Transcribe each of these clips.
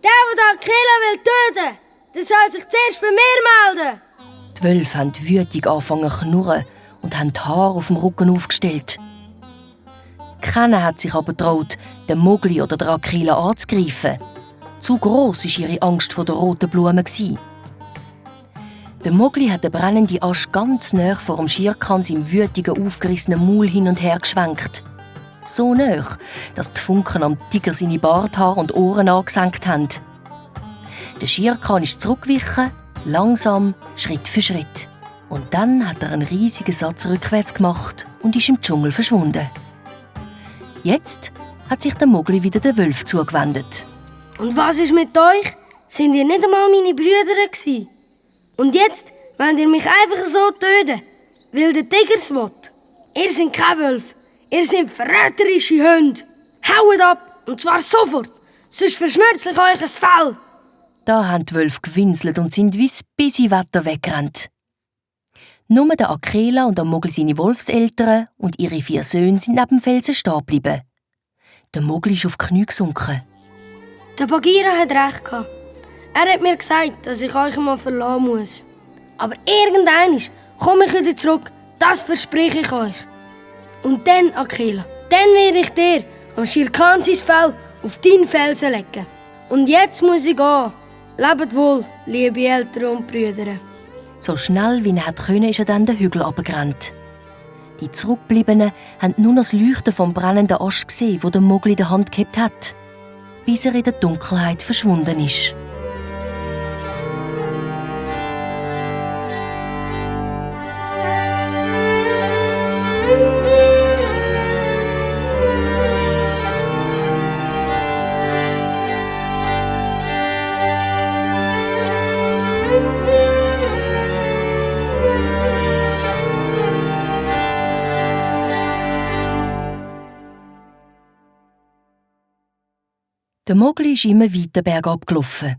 der Killer will töten, der soll sich zuerst bei mir melden. Die Wölfe haben wütig angefangen zu knurren und haben die Haare auf dem Rücken aufgestellt. Keiner hat sich aber getraut, den Mogli oder den Aquila anzugreifen. Zu gross war ihre Angst vor der roten Blume. Der Mogli hat den brennenden Ast ganz nahe vor dem Schirkan im wütigen, aufgerissenen Maul hin und her geschwenkt. So nahe, dass die Funken am Tiger seine Barthaare und Ohren angesenkt haben. Der Schirkan ist zurückgewichen, langsam, Schritt für Schritt. Und dann hat er einen riesigen Satz rückwärts gemacht und ist im Dschungel verschwunden. Jetzt hat sich der Mogli wieder den Wölfen zugewendet. Und was ist mit euch? Sind ihr nicht einmal meine Brüder gewesen? Und jetzt wollt ihr mich einfach so töten, weil der Tiger es will. Ihr seid keine Wölfe, ihr seid verräterische Hunde. Haut ab, und zwar sofort, sonst verschmürze ich euch ein Fell. Da haben die Wölfe gewinselt und sind wie das Bisi-Wetter weggerannt. Nur der Aquila und der Mogli seine Wolfseltern und ihre 4 Söhne sind neben dem Felsen stehen geblieben. Der Mogli ist auf die Knie gesunken. Der Bagheera hat recht gehabt. Er hat mir gesagt, dass ich euch mal verlassen muss. Aber irgendwann komme ich wieder zurück, das verspreche ich euch. Und dann, Aquila, dann werde ich dir am Schirkan sein Fell auf deinen Felsen legen. Und jetzt muss ich gehen. Lebt wohl, liebe Eltern und Brüder. So schnell wie er konnte, ist er dann den Hügel runtergerannt. Die Zurückgebliebenen haben nur noch das Leuchten vom brennenden Ast gesehen, wo der Mogli in der Hand gehabt hat, bis er in der Dunkelheit verschwunden ist. Der Mogli ist immer weiter bergab gelaufen.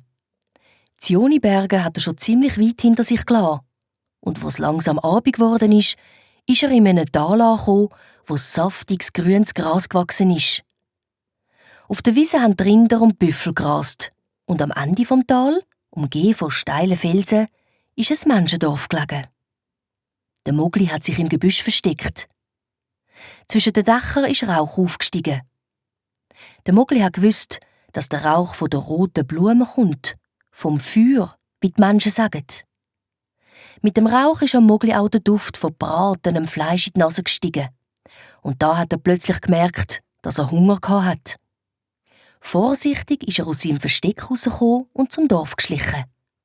Die Zioniberge hat er schon ziemlich weit hinter sich gelassen. Und als es langsam Abend geworden ist er in einem Tal angekommen, wo saftiges, grünes Gras gewachsen ist. Auf der Wiese haben die Rinder und Büffel gerast. Und am Ende vom Tal, umgeben von steilen Felsen, ist ein Menschendorf gelegen. Der Mogli hat sich im Gebüsch versteckt. Zwischen den Dächern ist Rauch aufgestiegen. Der Mogli hat gewusst, dass der Rauch von der roten Blume kommt, vom Feuer, wie die Menschen sagen. Mit dem Rauch ist am Mogli auch der Duft von bratenem Fleisch in die Nase gestiegen. Und da hat er plötzlich gemerkt, dass er Hunger hatte. Vorsichtig ist er aus seinem Versteck rausgekommen und zum Dorf geschlichen.